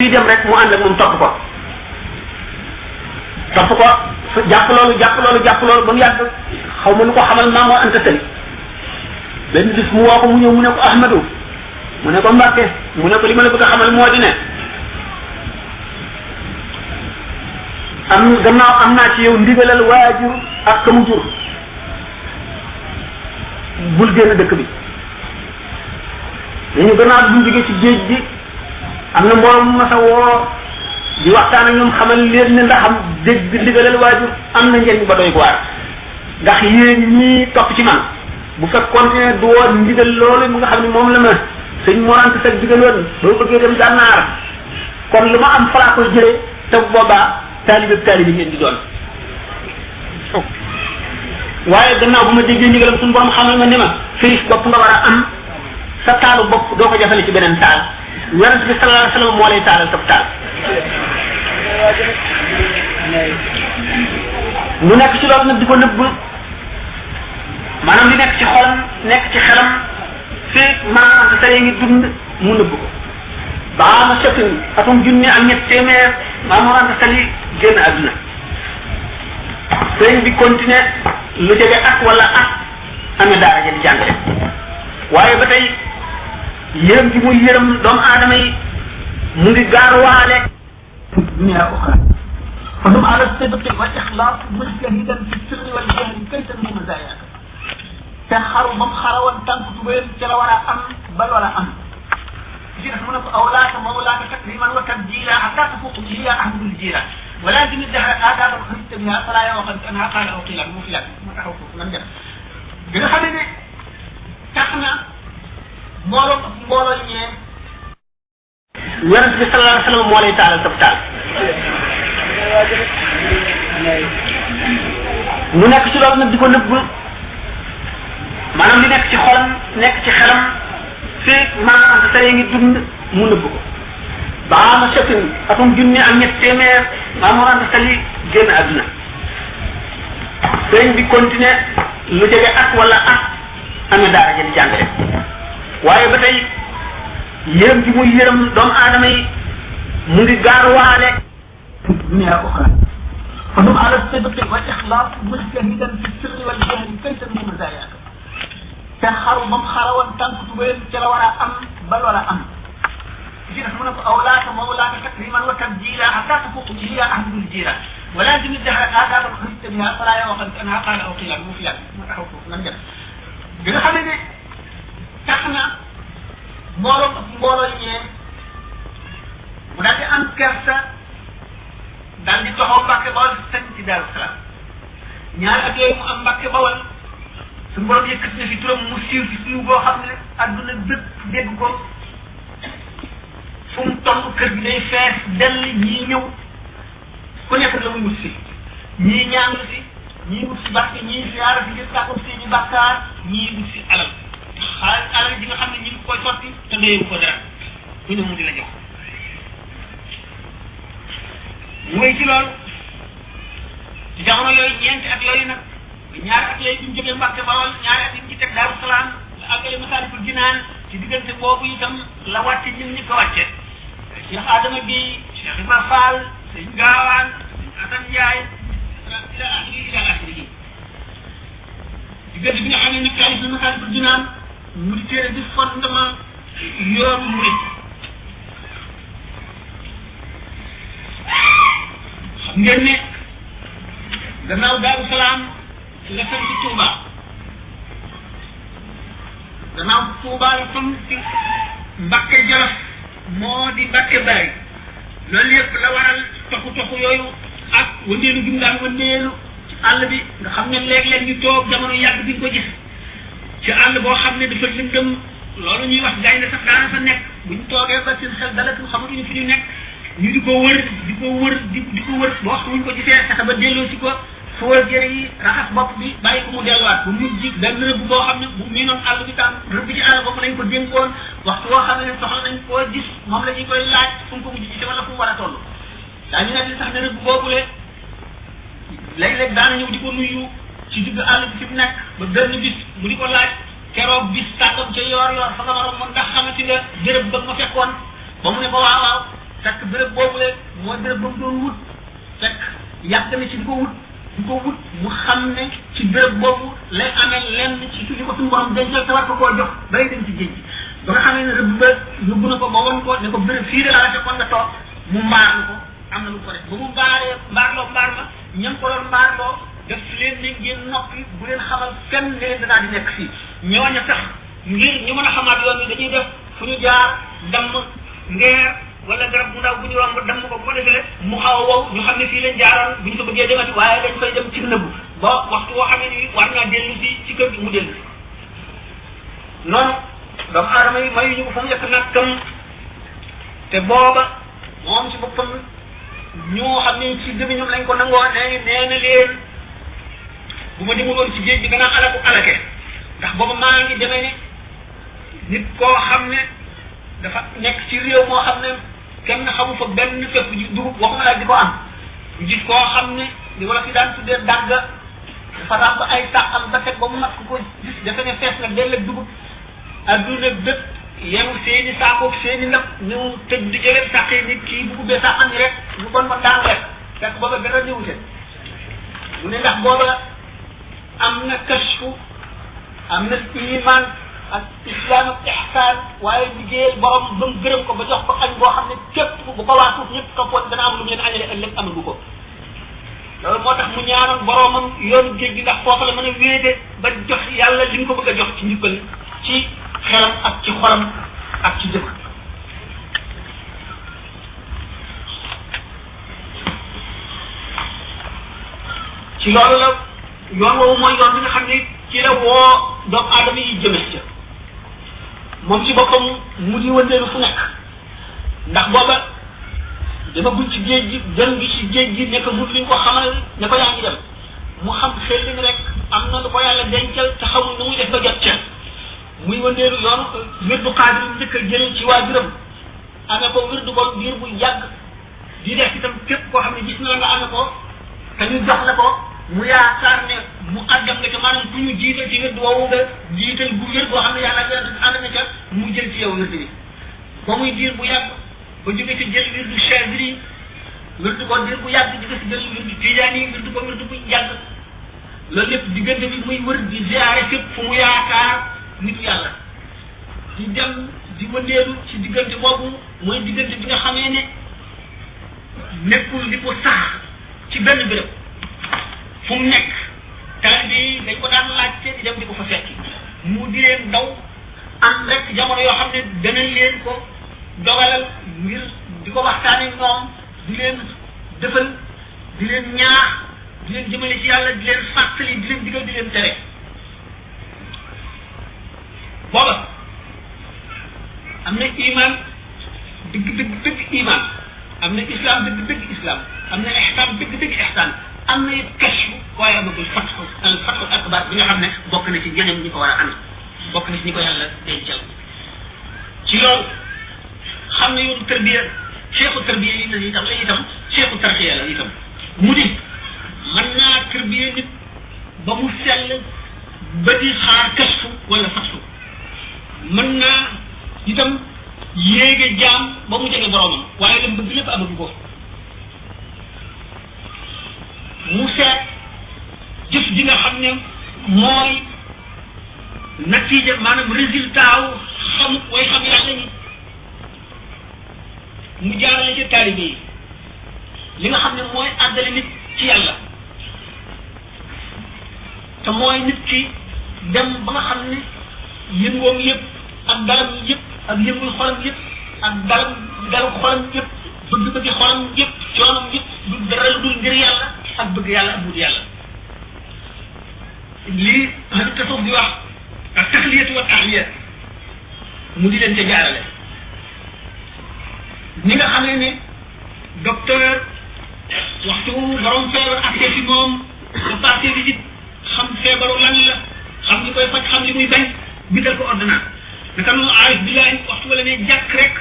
di dem rek mu ànd ak moom topp ko jàpp loolu ba mu yàgg xaw ma lu ko xamal maa moo anta tëli benn bis mu woo ko mu ñëw mu ne ko Ahmadu mu ne ko Mbàkke mu ne ko li ma la bëgg a xamal moo di ne gannaaw am naa ci yow ndigalal waajur ak ka mu jur bul génn dëkk bi dañu gannaaw bu ñu jógee ci géej gi am na mbooloo mu mas a woo di waxtaan ak ñoom xamal leen ne ndax am dégg ndigalal waajur am na njëriñ ba doy ko waar ndax yéen ñii topp ci man bu fekkoon ne du woon ndigal loolu mu nga xam ne moom la ma sëñ morante sa digaloon boo bëggee dem gànnaar kon lu ma am falaa koy jëlee te boobaa taalibe ngeen di doon waaye gannaaw bu ma déggee ndigalam suñu borom xamal ma ne ma firis bopp nga war a am sa taalu bopp doo ko jafale ci beneen taal yonent bi sallallahu alayhi wasallam moo lay taalal sab taal mu nekk ci loolu nag di ko nëbb maanaam li nekk ci xolam nekk ci xelam fii maanaam ante tey ngi dund mu nëbb ko baama chatin atum junni ak ñett téeméer maanaam ante tali génn àdduna sëñ bi continuer lu jege at wala at amee daara ja di jàngale waaye ba tey yërëm gi muy yërëm doomu aadama yi mu ngi gaaruwaale dunia uxra fa dum ala sidqi wal ixlaas mujtahidan fi sirri wal jahri kayfa min mazayaaka te xaru ba mu xarawoon tànk tubéyam ca la war a am bal war a am ci def mu ne ko awlaaka mawlaaka takriman wa tabjila hatta tafuq jiya ahdul jira ولكن الدهر آداب الخمسة بها فلا يوقف أنها قال أو قيل المفلات متحوكم لم يكن بنا خميني تخنا مولو نيه يونس صلى الله عليه وسلم مولي تعالى تبتال mu nekk ci loolu nag di ko nëbb maanaam li nekk ci xolam nekk ci xelam fii maanaam ante tey ngi dund mu nëbb ko baama chatin atum junni ak ñett téeméer maamoor ante tali génn àdduna sëñ bi continuer lu jege at wala at amee daara ja di jàngale waaye ba tey yërëm gi muy yërëm doomu aadama yi mu ngi gaaruwaale dunia uxra fa dum ala sidqi wal ixlaas mujtahidan fi sirri wal jahri kayfa min mazayaaka te xaru ba mu xarawoon tànk tubéyam ca la war a am bal war a am ci def mu ne ko awlaaka mawlaaka takriman wa tabjila hatta tafuq jiya ahdul jira ولكن الدهر آداب الخمسة بها فلا يوقف أنها قال أو قيل المفلات متحوكم لم يكن بنا خميني تخنا mbooloo ñee mu daal di am kersa daal di toxoo Mbàkke Bawal sañ ci Daaru Salaam ñaari at yooyu mu am Mbàkke Bawal suñu borom yëkkat na fi turam mu siiw ci siiw boo xam ne adduna bépp dégg ko fu mu toll kër gi day fees dell ñii ñëw ku nekk la muy wut si ñii ñaanlu si ñii wut si barke ñii siyaara si ngir tàkkoon seeni bàkkaar ñii wut si alal alal ji nga xam ne ñu ngi koy sotti te doyewu ko dara ku ne mu di la jox mu wéy ci loolu ci jamono yooyu ñeenti at yooyu nag ñaari at yooyu bi mu jógee Mbàkke Bawol ñaari at yi ñu ci teg Daaru Salaam la àggale Masaalikul Jinaan ci diggante boobu itam la wàcce ñun ñi ko wàcce Cheikh Adama Gueye Cheikh Ibrahima Fall sëñ Gaawaan sëñ Asan Njaay ila axiri diggante bi nga xam ne nag taalif na Masaalikul Jinaan mu di téere bi fondement yoonu murid xam ngeen ne gannaaw Daaru Salaam la sant ci Touba gannaaw Touba la sant ci Mbàkke Jolof moo di Mbàkke Bari loolu yëpp la waral toxu yooyu ak wëndeelu gi mu daan wëndeelu ci àll bi nga xam ne léeg-léeg ñu toog jamono yàgg di ko gis ci àll boo xam ne dafa lëndëm loolu ñuy wax gaynde sax daana fa nekk buñ toogee ba seen xel dalatul xamatuñu fi ñu nekk ñu di ko wër di ko wër ba wax buñ ko gisee fexe ba delloo si ko foo jëre yi raxas bopp bi bàyyi ko mu delluwaat bu mujj benn rëbb boo xam ne bu miinoon àll bi tam rëbb ci àll boobu lañ ko dénkoon waxtu boo xam ne soxla nañ koo gis moom la ñuy koy laaj fu mu ko mujj gisee wala fu mu war a toll daañu nekk sax ne rëbb boobule léeg-léeg daana ñëw di ko nuyu ci digg àll bi fi mu nekk ba benn bis mu di ko laaj keroog bis tàggam ca yoor fa nga waroon mën ndax xamati nga jërëb ba ma fekkoon ba mu ne ko waaw fekk béréb boobu leen mooy béréb ba mu doon wut fekk yàgg na ci di ko wut mu xam ne ci béréb boobu lay amee lenn ci li ko suñu borom dencal te war ko koo jox bay dem ci géej gi ba nga xamee ne rëbb ba yóbbu na ko ba won ko ne ko béréb fii de la fekkoon nga toog mu mbaar ko am na lu ko def ba mu mbaar ma ñam ko doon mbaarloo def leen ne ngeen noppi bu leen xamal fenn ne leen danaa di nekk fii ñooña sax ngir ñu mën a xamaat yoon wi dañuy def fu ñu jaar damm ngeer wala garab bu ndaw bu ñu romb damm ko bu ko defee mu xaw a wow ñu xam ne fii lañ jaaroon bu ñu ko bëggee demati waaye dañ fay dem ci nëbbu ba waxtu woo xamee ni war naa dellu ci kër gi mu dellu si noonu doomu aadama yi mayuñu ko fa mu yekk nakkam te booba moom ci boppam ñoo xam ne ci gémmiñam lañ ko nangoo nee na leen bu ma demuloon ci géej bi danaa alake ndax booba maa ngi demee ne nit koo xam ne dafa nekk ci réew moo xam ne kenn xamu fa benn fépp dugub waxuma la di ko am gis koo xam ne li wala fi daan tuddee dàgg dafa ràbb ay tàqam ba teg ba mu mat ko gis defe ne fees na dell ak dugub adduna bépp yemu seeni saakoog seeni ndab ñu tëj di jëlee sàqee nit kii bu ubbee sàqam yi rek ñu bon ma daan rek fekk booba dara ñëwute mu ne ndax booba am na kashfu am na iman ak islam ak ihsan waaye liggéeyal borom ba mu gërëm ko ba jox ko añ boo xam ne képp bu ko waa suuf ñëpp toppoon dana am lu mu leen añale ëllëg amagu ko loolu moo tax mu ñaanoon boromam yoonu géej gi ndax foofu la mën a wéete ba jox yàlla li nga ko bëgg a jox ci njukkal ci xelam ak ci xolam ak ci jëf ci loolu la yoon woowu mooy yoon bi nga xam ne ci la woo doomu aadama yi jëmes ca moom ci boppam mu di wëndeelu fu nekk ndax booba dama guñ ci géej gi dem gi ci géej gi nekk mut luñ ko xamal ne ko yaa ngi dem mu xam xel ni rek am na lu ko yàlla dencal te xamul nu muy def ba jot ca muy wëndeelu yoonu wirdu xaadir njëkk a jël ci waajuram amee ko wirdu ko diir bu yàgg di def itam képp koo xam ne gis na nga amee ko te ñu jox la ko mu yaakaar ne mu àggam nga ca maanaam ku ñu jiital ci wirdu woowu nga jiital bu wér boo xam ne yàlla ànd na ca mu jël ci yow wirdu bi ba muy diir bu yàgg ba jóge ci jël wirdu Chadri wirdu ko diir bu yàgg jóge ci jël wirdu Tijaani wirdu ko wirdu bu yàgg loolu lépp diggante bi muy wër di ziare fépp fu mu yaakaar nitu yàlla di dem di wëndeelu ci diggante boobu mooy diggante bi nga xamee ne nekkul di ko sax ci benn béréb fu mu nekk taalibe yi dañ ko daan laajte di dem di ko fa fekki mu di leen daw am rek jamono yoo xam ne danañ leen ko dogalal ngir di ko waxtaane ñoom di leen defal di leen ñaax di leen jëmale ci yàlla di leen fàttali di leen digal di leen tere booba am na iman dëgg iman am na islam dëgg islam am na ihsan dëgg ihsan am na kashfu waaye amagul fatxu akbar bi nga xam ne bokk na ci ñeneen ñi ko war a am bokk na ci ñi ko yàlla dencal ci loolu xam ne yoonu tarbiya cheikhu tarbiya yi la itam cheikhu tarxiya la itam mu di mën naa tarbiya nit ba mu sell ba di xaar kashfu wala fatxu mën naa itam yéege jaam ba mu jege boromam waaye lam bëgg lépp amagu ko mu seet jëf ji nga xam ne mooy natiija maanaam résultat wu xam way xam yàlla ñi mu jaarale ci taalibe yi li nga xam ne mooy àggale nit ci yàlla te mooy nit ki dem ba nga xam ne yëngoom yëpp ak dalam yëpp ak yënguy xolam yëpp ak dalu xolam yëpp bëgg-bëggi xolam yëpp coonam yëpp du dara lu dul ngir yàlla ak bëgg yàlla ak wut yàlla lii ahlu tasawuf di wax ak taxliyatu wa tahliya mu di leen ca jaarale ni nga xamee ne docteur waxtu borom feebar accès fi moom ba passé visite xam feebaru lan la xam li koy faj xam li muy bañ bindal ko ordonnance naka noonu aarif billahi waxtu wala ne jàkk rek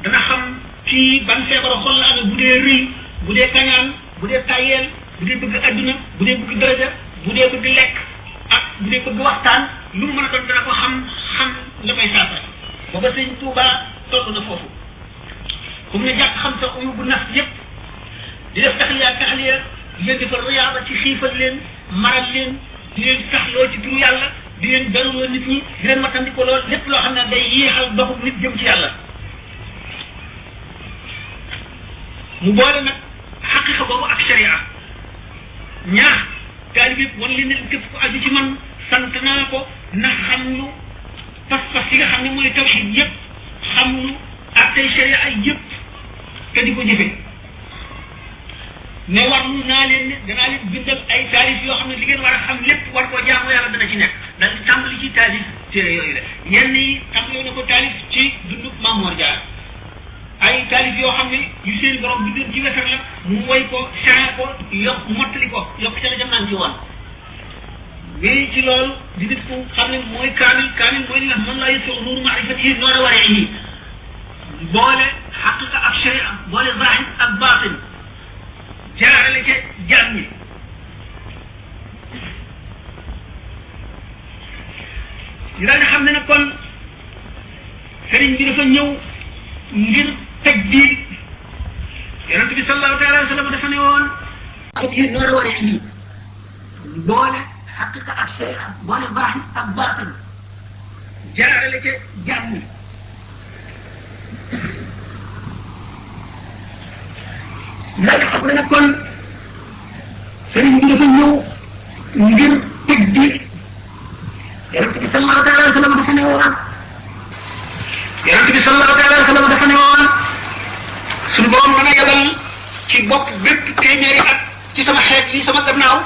dana xam kii ban feebaru xol la amee bu dee rëy bu dee kañaan bu dee tayeel bu dee bëgg adduna bu dee bëgg daraja bu dee bëgg lekk ak bu dee bëgg waxtaan lu mu mën a doon dana ko xam la koy saafara booba sëñ Tuuba toll na foofu fu mu ne jàpp xam sa uyu bu naf yëpp di def taxliya di leen defal riyaaba ci xiifal leen maral leen di leen saxloo ci turu yàlla di leen daruloo nit ñi di leen watandiko lool lépp loo xam ne day yéexal doxu nit jëm ci yàlla mu boole nag xaqiqa boobu ak sharia ñaax taalib yëpp wan leen ne képp ku aju ci man sant naa ko na xam lu pas-pas yi nga xam ne mooy tawxid yëpp xam lu ak tey sharia ay yëpp te di ko jëfe ne warlu naa leen ne danaa leen bindal ay taalif yoo xam ne li ngeen war a xam lépp war koo jaamu yàlla dana ci nekk daal di tàmbali ci taalif téere yooyu la yenn yi tàmbali na ko taalif ci dundu Mamour Diarra ay taalif yoo xam ne yu seen borom bindoon ci wesar la mu woy ko sere ko yokk mottali ko yokk ca la jam naan ci woon mais ci loolu di nit ku xam ne mooy kaamil mooy li nga man laa yësoo nuuru maarifatihi noora waree yi boole xaqiqa ak sharia boole zahir ak baatin jaarale ca jaam ñi ñu daal di xam ne nag kon sëriñ bi dafa ñëw ngir tajdiid yonent bi sallallahu taala wa sallam dafa ne woon ak noora waree yi boole xaqiqa ak sharia boole zahir ak baatin jaarale ca jaam ñi ndax xam ne kon sëriñ bi dafa ñëw ngir tajdiid yonent bi sallallahu taala wa sallam dafa ne woon yonent bi sallallahu taala wa sallam dafa ne woon suñu borom dana yabal ci bopp bépp téeméeri at ci sama xeet yi sama gannaaw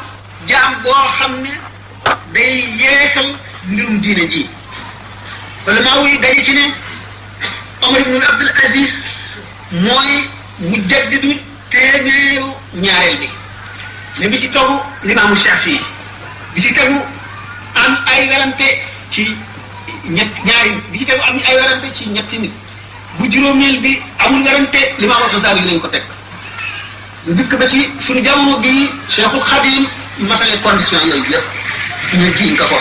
jaam boo xam ne day yeesal mbirum diine ji wala maa wuy daje ci ne Omar ibn Abdul Aziz mooy mujaddidu téeméeru ñaareel bi ne bi ci tegu limaamu Shafii bi ci tegu am ay werante ci ñaari bi ci tegu am ay werante ci ñetti nit bu juróomeel bi amul werante limaamu Xasaali lañ ko teg lu dëkk ba ci suñu jamono bii Cheikhul Xadim matale condition yooyu yëpp ñu jiiñ ko ko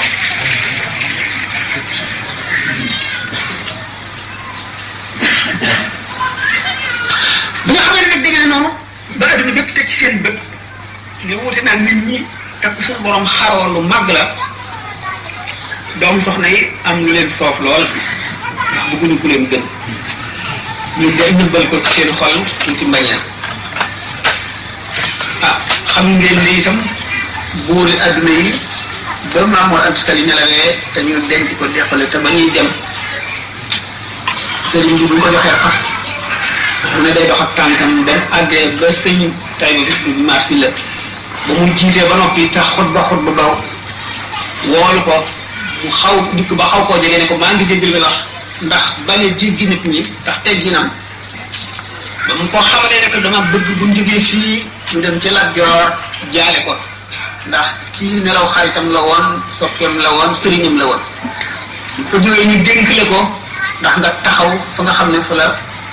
bi nga xamee ne nag dégg na noonu ba adduna bépp teg ci seen bët ne wuute naan nit ñi takk suñu borom xaroo lu màgg la doomu soxna yi am lu leen soof lool ndax bëgguñu ku leen gën ñu dem nëbbal ko ci seen xol ci mbañeel xam ngeen ni itam buuri adduna yi ba Maamoor Anta Sali nelawee te ñu denc ko deqale te ba ñuy dem sëriñ bi bu ko joxee fas mu ne day dox ak tànkam dem àggee ba sëñ tay bi du marsi la ba mu jiitee ba noppi tax xutba baw woolu ko mu xaw dikk ba xaw koo jege ne ko maa ngi dégg bi wax ndax bañ a jéggi nit ñi ndax tegginam ba mu ko xamalee ne ko dama bëgg bu ñu jógee fii ñu dem ci Lat Joor jaale ko ndax kii nelaw xaritam la woon soppeem la woon sëriñam la woon ko jógee ñu dénkle ko ndax nga taxaw fa nga xam ne fa la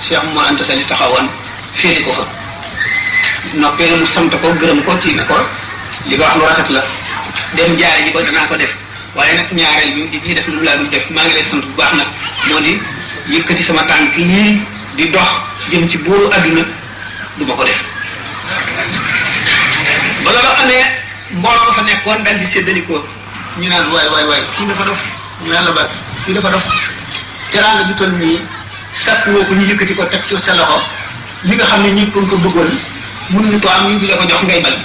Cheikh Mor Anta Sali taxawoon féete ko fa noppee na mu sant ko gërëm ko ci ne ko li nga wax lu rafet la dem jaare ji ko danaa ko def waaye nag ñaareel bi di ciy def lu laa dul def maa ngi lay sant bu baax nag moo di yëkkati sama tànk yii di dox jëm ci buuru adduna du ma ko def ba loolu amee mbooloo fa nekkoon daal di séddalikoo ñu naan waay kii dafa dof ñu naan la ba kii dafa dof teraanga ju toll nii sàkk woo ko ñu yëkkati ko teg ci sa loxo li nga xam ne ñëpp ko bëggoon mënuñu ko am ñu di la ko jox ngay bañ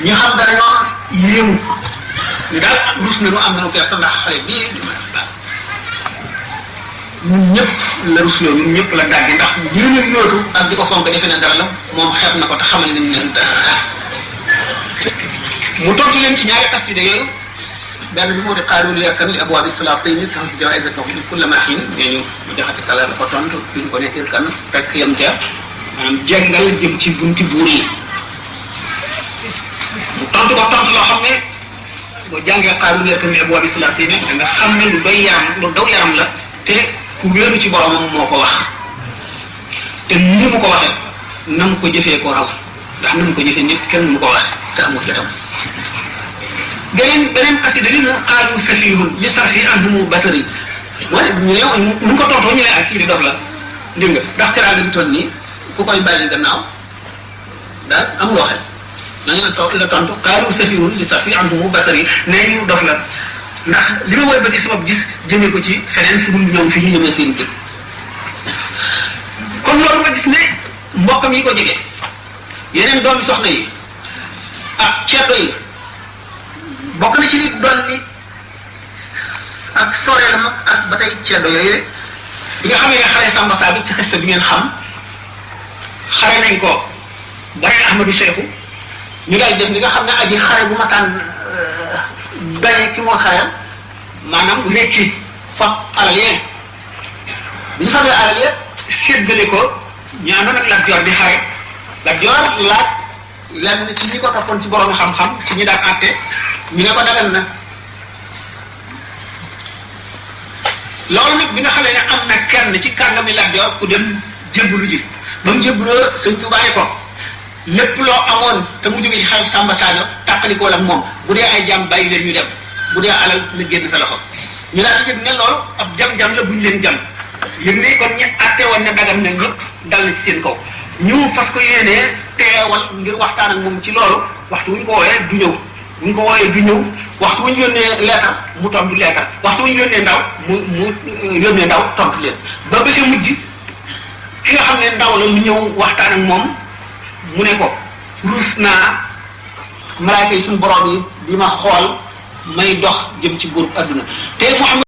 ñu xam dara ñoo yéemu ñu daal rus na nu am nañu kersa ndax xale bii ñun ñëpp la rusloo ñun ñëpp la daggi ndax ñu yóotu ak di ko fonk defe na dara la moom xeeb na ko te xamal nañ leen dara mu tontu leen ci ñaari xasida yooyu benn bi moo di xaarul yerkan li abwaabi salaatayni tax ci jawaïs ak bi kulla maahin ñooñu mu jaxati kala la ko tontu duñ ko nekkil kan fekk yam ca maanaam jengal jëm ci bunti buur yi mu tontu ko tontu loo xam ne boo jàngee xaarul yerkan li abwaabi salaatayni da nga xam ne lu daw yaram la te ku wéeru ci boromam moo ko wax te ni mu ko waxee na mu ko jëfee ko raw ndax na mu ko jëfee nit kenn mu ko wax te amul jotam beneen xasida li mu xaalu safihun li sarfi anhumu batari mooy ñu ko tontoo ñu ne ak kii di dof la dégg nga ndax teraanga bi toll nii ku koy bàyyi gannaaw daal am loo xel nañu la tontu xaaru safirun li safi andumu basari nee ñu dof la ndax li ma woy ba ci sabab gis jëmee ko ci feneen fu dul ñoom fi ñu jëmee seen dëkk kon loolu nga gis ne mbokkam yi ko jege yeneen doomi soxna yi ak ceddo yi bokk na ci li doon ni ak soreelam ak ba tey ceddo yooyu bi nga xamee ne xare Samba Saa bi ci xeste bi ngeen xam xare nañ ko bare Ahmadou Cheikhou ñu daal def li nga xam ne aji xare bu mataan gañe ki moo xareel maanaam léegi fa alal yee bi ñu fabee alal yee séddale ko ñaanoon ak Lat Joor di xare Lat Joor laaj lenn ci ñi ko toppoon ci borom xam-xam ci ñi daan àtte ñu ne ko dagan na loolu nag bi nga xamee ne am na kenn ci kàngami Lat Joor ku dem jébbalu ji ba mu jébbaloo Sëñ Tuubaa ne ko lépp loo amoon te mu jógee ci xarit Samba Sadio tàqalikoo ak moom bu dee ay jàmm bàyyi leen ñu dem bu dee alal na génn sa loxo ñu daal di jëm ne loolu ab jam-jam la buñ leen jam yëg ne kon ñi àtte woon ne dagan na ñëpp dal na ci seen kaw ñu fas ko yéenee teewal ngir waxtaan ak moom ci loolu waxtu wuñ ko wooyee du ñëw buñ ko wooyee du ñëw waxtu wuñ yónnee leetar mu tontu leetar waxtu wuñ yónnee ndaw mu yónnee ndaw tontu leen ba ba ca mujj ki nga xam ne ndaw la lu ñëw waxtaan ak moom mu ne ko ruus naa malaaka yi suñu borom yi di ma xool may dox jëm ci buur adduna te Muhammad